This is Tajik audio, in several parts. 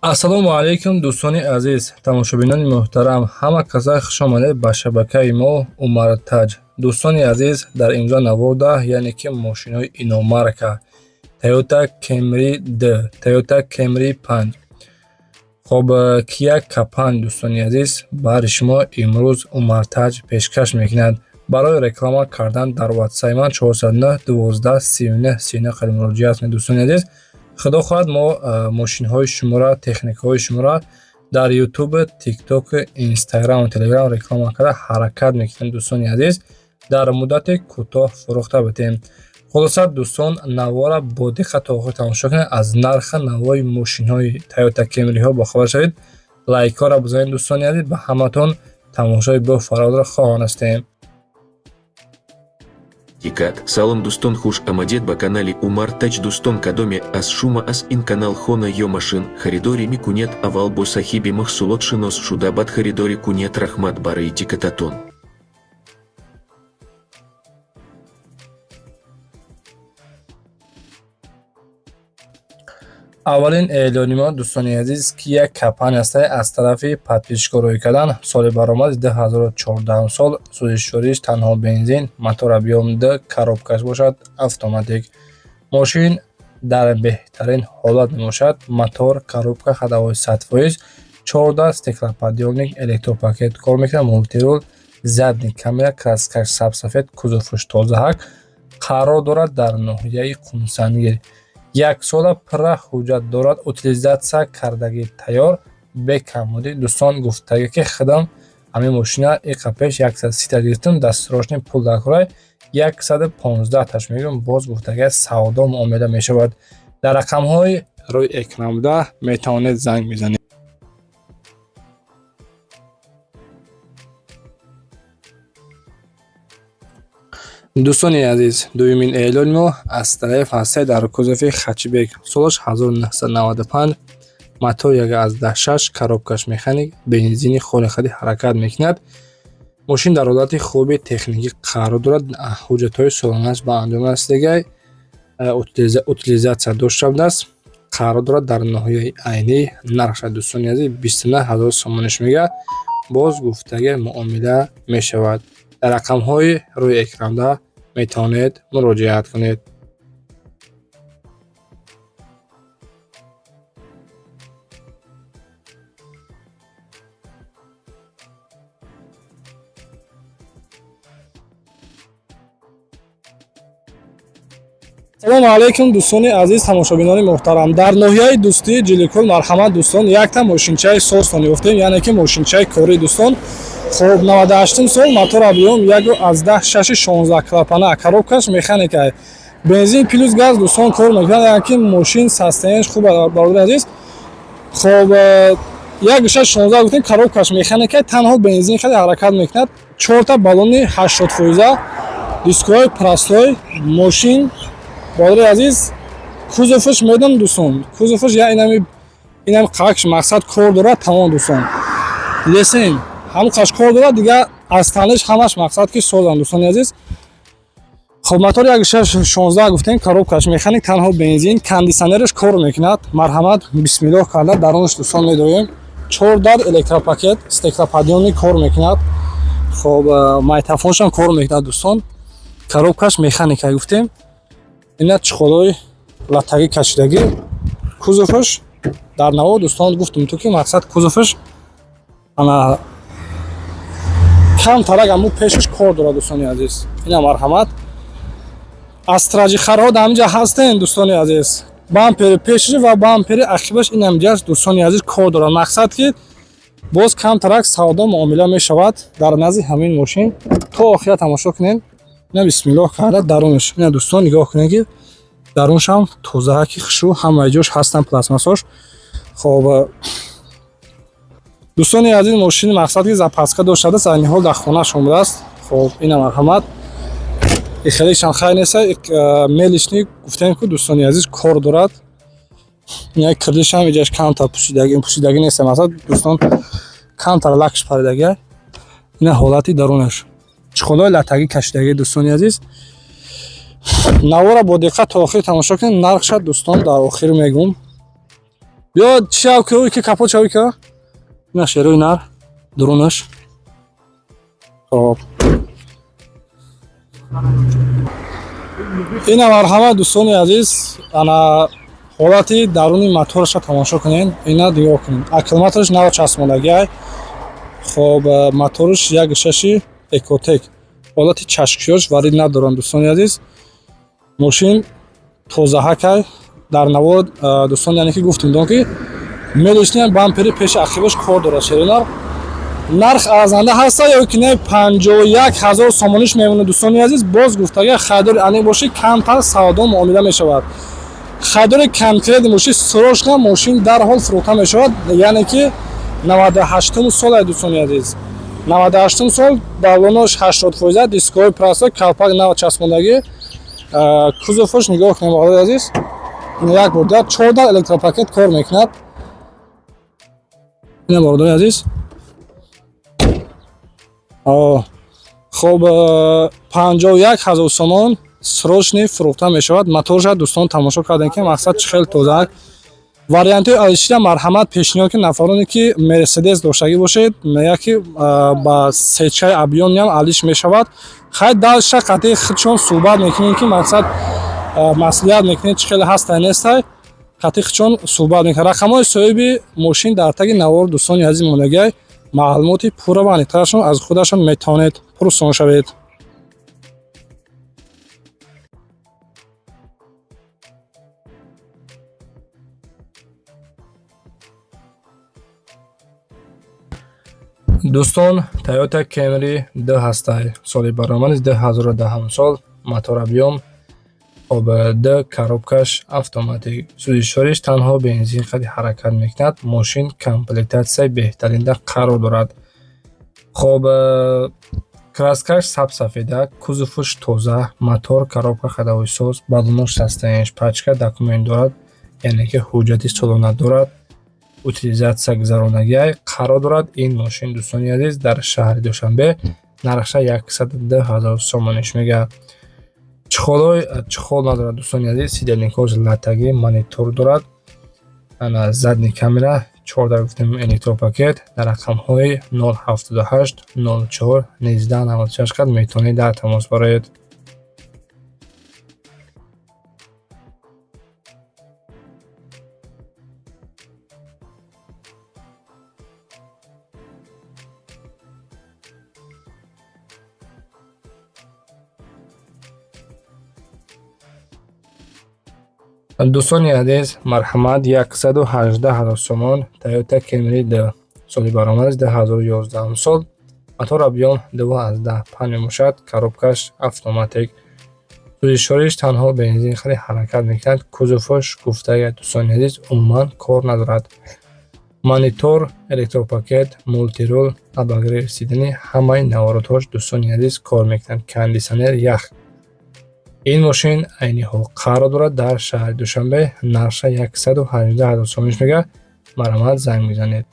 Ассалому алайкум, дӯстони азиз, тамошобинони муҳтарам, ҳама каса хуш омадед ба шабакаи мо Умартаҷ. Дӯстони азиз, дар имрӯза наворда, яъне ки мошинҳои иномарка Toyota Camry D, Toyota Camry 5, хоб, Kia K5, дӯстони азиз, баҳри шумо имрӯз Умартаҷ пешкаш мекунад. Барои реклама кардан дар ватсаи ман 409 12 39 39 қадим муроҷиат кунед, дӯстони азиз. Худо хоҳад, мо мошинҳои шуморо, техникаҳои шуморо дар Ютуб, Тикток, Инстаграму Телеграм реклама карда ҳаракат мекунем, дӯстони азиз, дар муддати кӯтоҳ фурӯхта битем. Хулоса, дӯстон, навора бо диққат то охир тамошо кунед, аз нархи навои мошинҳои Тойота Кемриҳо бохабар шавед. Лайкҳоро бизанед, дӯстони азиз. Ба ҳаматон тамошои бофародро хоҳон ҳастем. Дикат. Салом, дӯстон, хуш омадед ба канали Умар Тач. Дӯстон, кадоме аз шумо аз ин канал хона ё машин харидорӣ мекунед, аввал бо соҳиби маҳсулот шинос шуда, баъд харидорӣ кунед. Раҳмат барои диққататон. Аввалин эълони мо, дӯстони азиз, Kia K5 аст, аз тарафи подписчикҳо рӯй кардан. Соли баромад 2014 сол, сӯзишвориш танҳо бензин, мотор объём д, коробкаш бошад автоматик. Мошин дар беҳтарин ҳолат мебошад: мотор, коробка, ходовой 100%, 14 стеклоподъёмник, электропакет кор мекунад, мультирул, задний камера, краскаш сабсафед, кузоваш тозаҳак. Қарор дорад дар ноҳияи Қумсангир. Яксола пурра ҳуҷҷат дорад, утилизатсия кардагӣ тайёр, бекамбудӣ. Дӯстон, гуфтагӣ ки худам ҳамин мошина иқа пеш 130 гирифтам, дастсрочный пул дар курай, 115 таш мегӯям. Боз гуфтагӣ, савдо муомила мешавад. Дар рақамҳои рӯи экран буда метавонед занг бизанед. Дӯстони азиз, дуюмин эълони мо аз тарафи ҳастаи дар кузови хэтчбек, солаш 1995, мотор 1,6, коробкаш механик, бензини холихади ҳаракат мекунад. Мошин дар ҳолати хуби техникӣ қарор дорад, ҳуҷҷатҳои солонааш ба анҷом расидагай, утилизатсия дошта будааст. Қарор дорад дар ноҳияи Айнӣ. Нархша, дӯстони азиз, 29 000 сомониш мега, боз гуфтага муомила мешавад. Дар рақамҳои рӯи экранда метавонед муроҷиат кунед. Салому алайкум, дӯстони азиз, тамошобинони муҳтарам. Дар ноҳияи Дӯстии Ҷиликул, марҳамат, дӯстон, якта мошинчаи созтон ёфтем, яъне ки мошинчаи корӣ, дӯстон. Хоб, 98 сол, мотор объём 1,6, 16 клапана, коробкаш механика, бензин плюс газ, дӯстон, кор мекунад, яъне ки мошин состояниеш хуб, бародари азиз. Хоб, 1,6 16 гуфтем, коробкаш механика, танҳо бензин хеле ҳаракат мекунад, чорта баллони 80%, дискҳои простой. Мошин, бародари азиз, кузоваш медонам, дӯстон, кузоваш я инами қакш, мақсад, кор дорад, тамом, дӯстон. Лесен ҳамн қаш кор дорад, дигар аз таниш ҳамаш, мақсад, ки созанд, дӯстони азиз. Хоб, мотор 1,6 16 гуфтем, коробкаш механик, танҳо бензин, кондитсионераш кор мекунад. Марҳамат, бисмиллоҳ карда дарунаш, дӯстон, медоем. Чор дар, электропакет, стеклоподъёмник кор мекунад. Хоб, магнитофоншам кор мекунад, дӯстон. Коробкаш механика гуфтем, ина чехолҳои латагӣ кашидагӣ. Кузоваш дар наво, дӯстон, гуфтем ту ки, мақсад, кузоваш ана камтарак, аммо пешаш кор дорад, дӯстони азиз. Ина, марҳамат, астраҷи харҳо дар ҳаминҷа ҳастен, дӯстони азиз. Бампери пешаш ва бампери ақибаш инамҷаст, дӯстони азиз, кор дорад. Мақсад, ки боз камтарак савдо муомила мешавад дар назди ҳамин мошин. То охира тамошо кунед. Ина, бисмиллоҳ карда дарунаш, ина, дӯстон, нигоҳ кунед, ки даруншам тозааки, хушрӯ, ҳамаи ҷош ҳастан пластмассош. Хоб, дӯстони азиз, мошини, мақсад, ки запаска доштадааст, айни ҳол дар хонааш омадааст. Хоб, ина, марҳамат, хелешам хайр неста, мелишни гуфтем ку, дӯстони азиз, кор дорад. Як крылишам иҷаш камтар пӯшидаги, пӯшидаги неста, мақсад, дӯстон, камтар лакш паридаги. Ина ҳолати дарунаш, чехолҳои латагӣ кашидагӣ. Дӯстони азиз, навора бо диққат то охир тамошо кунед. Нархша, дӯстон, дар охир мегӯм. Биё чиав ки ки капот чави ки. Ина шерои нар дурунаш. Хоб. Ина марҳамат, дӯстони азиз, ана ҳолати даруни мотораша тамошо кунед. Ина нигоҳ кунед. Аккумулятораш нав часпондагиай. Хоб, мотораш як шаши Экотек. Ҳолати чашкиёш варид надоранд, дӯстони азиз. Мошин тозаҳакай. Дар навор, дӯстон, яъне ки гуфтем дон ки мелишниям бампери пеши ақибаш кор дорад шеринар. Нарх арзанда ҳаста ё ки не? 51 000 сомониш мемонад, дӯстони азиз. Боз гуфтага, харидори аниқ бошӣ, камтар савдо муомила мешавад. Харидори конкретный бошӣ, срочно мошин дарҳол фурӯхта мешавад. Яъне ки 98 сол, дӯстони азиз, 98 сол, баллонош 80%, дискҳои праса, калпак нав часпондагӣ, кузовош нигоҳ кунем, бародари азиз. Як бор дигар, чорда электропакет кор мекунад. Ина, бародари азиз, хоб, 51 000 сомон срочный фурӯхта мешавад. Моторша, дӯстон, тамошо кардем, ки мақсад чӣ хел тозаак. Вариантҳои алишира марҳамат пешниҳод ки нафароне ки Мерседес доштагӣ бошед, меяд ки ба сечаи объёмный ам алиш мешавад. Хай, дальше қатъи худшон суҳбат мекунем, ки мақсад маслиҳат мекунем, чӣ хеле ҳастай, нестай, қатъи худшон суҳбат мекунем. Рақамҳои соҳиби мошин дар таги навор, дӯстони азиз, мондагиай. Маълумоти пурра ва аниқтарашон аз худашон метавонед пурсон шавед. Дӯстон, Toyota Camry д ҳастай, соли баромадаш 2010 сол, мотор объём, хоб, д, коробкаш автоматик, сӯзишвориш танҳо бензин қади ҳаракат мекунад. Мошин комплектатсияи беҳтаринда қарор дорад. Хоб, краскаш сабсафеда, кузоваш тоза, мотор, коробка ходовой соз, баллонош состоянияш пачка, документ дорад, яъне ки ҳуҷҷати солона дорад, утилизатсия гузаронагиай. Қарор дорад ин мошин, дӯстони азиз, дар шаҳри Душанбе. Нархша 102 000 сомониш мегӯяд. Чехолой чехол надорад, дӯстони азиз, сидельникҳош латагӣ, монитор дорад, ана задний камера, чорда гуфтем электропакет. Дар рақамҳои 078 04 19 96 қад метавонед дар тамос бароед. Дӯстони азиз, марҳамат, 118 000 сомон Toyota Camry д, соли баромадаш 2011 сол, мотор объём 2,5 мебошад, коробкаш автоматик, сӯзишвориш танҳо бензин хеле ҳаракат мекунад. Кузовош, гуфтага, дӯстони азиз, умуман кор надорад. Монитор, электропакет, мультирул, обогрев сиденья, ҳамаи наворотҳош, дӯстони азиз, кор мекунанд, кондитсионер, ях. Ин мошин айни ҳол қарор дорад дар шаҳри Душанбе. Нархша 118 000 сомониш мегӯяд. Марҳамат, занг мезанед.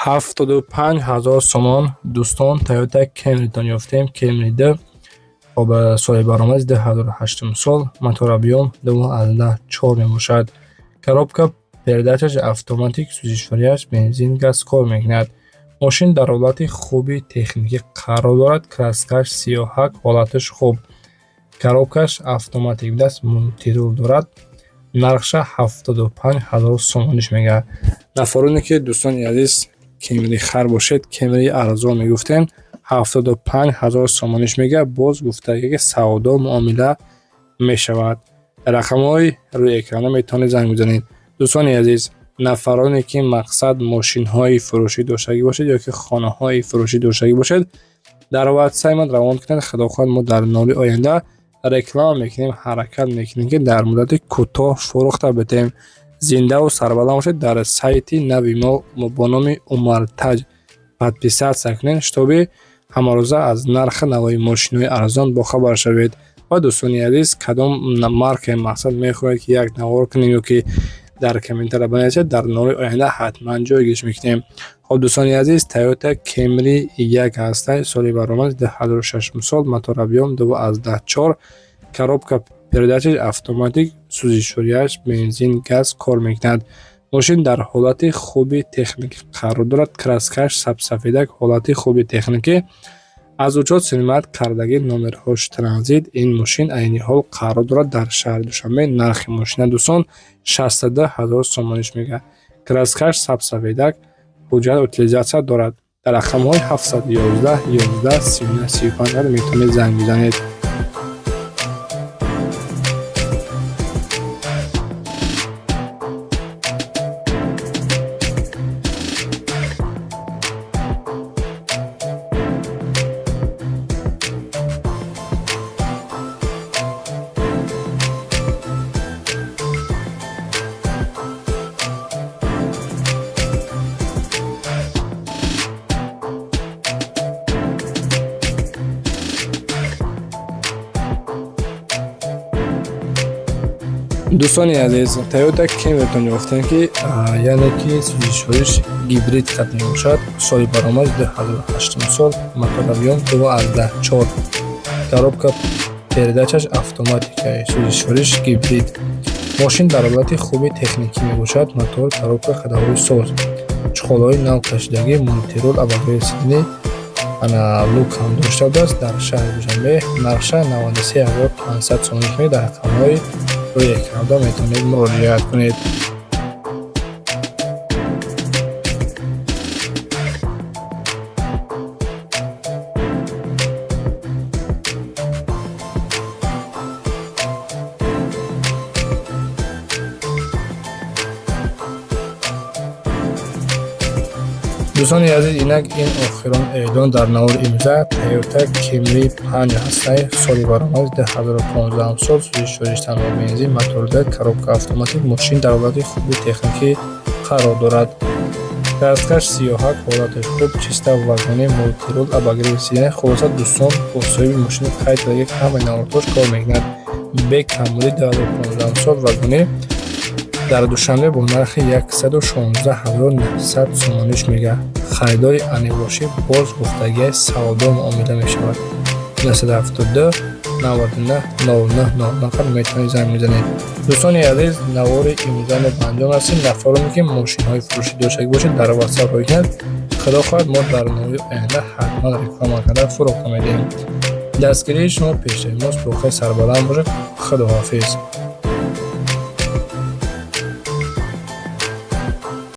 75 000 сомон, дӯстон, Toyota Camry-тон ёфтем, Camry д. Хоб, соли баромади 2008 сол, мотор объём 2,4 мебошад. Коробка передачаш автоматик, сӯзишвориаш бензин, газ кор мекунад. Мошин дар ҳолати хуби техникӣ қарор дорад, краскаш сиёҳак, ҳолаташ хуб. Коробкаш автоматик будааст, мультирул дорад. Нархша 75 ҳазор сомониш мегардад. Нафароне ки, дӯстони азиз, Кемри хар бошед, Кемри арзон мегуфтем, 75 ҳазор сомониш мегардад. Боз гуфтагӣ ки савдо муомила мешавад. Дар рақамҳои рӯи экрана метавонед занг бизанед. Дӯстони азиз, нафароне ки мақсад мошинҳои фурӯшӣ доштагӣ бошед ё ки хонаҳои фурӯшӣ доштагӣ бошед, дар ватсапи ман равон кунед. Худо хоҳад, мо дар навори оянда реклама мекунем, ҳаракат мекунем, ки дар муддати кӯтоҳ фурӯхта битем. Зиндаву сарбаланд бошед. Дар сайти нави мо бо номи Умартаҷ подписаться кунед, чтобы ҳамарӯза аз нархи навои мошинҳои арзон бохабар шавед. Ва, дӯстони азиз, кадом маркаи мақсад мехоҳед, ки як навор кунем ё ки дар комментария бинависед, дар навори оянда ҳатман ҷойгирш мекунем. Хоб, дӯстони азиз, Toyota Camry як ҳастай, соли баромад 2006 сол, мотор объём 2,4, коробка передачаш автоматик, сӯзишвориаш бензин, газ кор мекунад. Мошин дар ҳолати хуби техникӣ қарор дорад, краскаш сабсафедак, ҳолати хуби техникӣ. Аз учёт снимать кардагӣ, номерҳош транзит. Ин мошин айни ҳол қарор дорад дар шаҳри Душанбе. Нархи мошина, дӯстон, 62 ҳазор сомониш мегардад. Краскаш сабсафедак, ҳуҷҷат утилизация дорад. Дар рақамҳои 711 11 39 35 метавонед занг бизанед. Дӯстони азиз, Toyota Camry-тон ёфтем, ки яъне ки сӯзишвориш гибрид қад мебошад. Соли баромад 2008 сол, мотор объём 2,4, коробка передачаш автоматика, сӯзишвориш гибрид. Мошин дар ҳолати хуби техникӣ мебошад. Мотор, коробка, ходовой соз, чуқолҳои нав кашидагӣ, мультирул, обогрев сидений, ана люк ҳам дошта будааст. Дар шаҳри Душанбе нархша 93 500 сомонӣ. Дар рақамҳои рӯи экранда метавонед муроҷиат кунед. Дӯстони азиз, инак ин охирон эълон дар навори имрӯза. Toyota Camry 5 ҳастай, соли баромад 2015 сол, сӯзишвориш танҳо бензин, моторда, коробка автоматик. Мошин дар ҳолати хуби техникӣ қарор дорад. Краскаш сиёҳак, ҳолати хуб, чиста вагоне, мультирул, обогрев сидения. Хулоса, дӯстон, бо соҳиби мошини қайд карда, ки ҳамаи навортҳош кор мекунад. Бе камбудӣ, 2015 сол, вагоне, дар Душанбе бо нархи 116 900 сомониш мегардад. Харидори аниқ бошӣ, боз гуфтагиаш савдо муомила мешавад. 972 99 09 09 метавонед занг бизанед. Дӯстони азиз, навори имрӯза мо ба анҷом расид. Нафароне ки мошинҳои фурӯшӣ доштагӣ бошед, дар ватсап рой кунед. Худо хоҳад, мо дар навори оянда ҳатман реклама карда фурӯхта медиҳем. Дастгирии шумо пешраи мост. Боқӣ сарбаланд бошед. Худоҳофиз.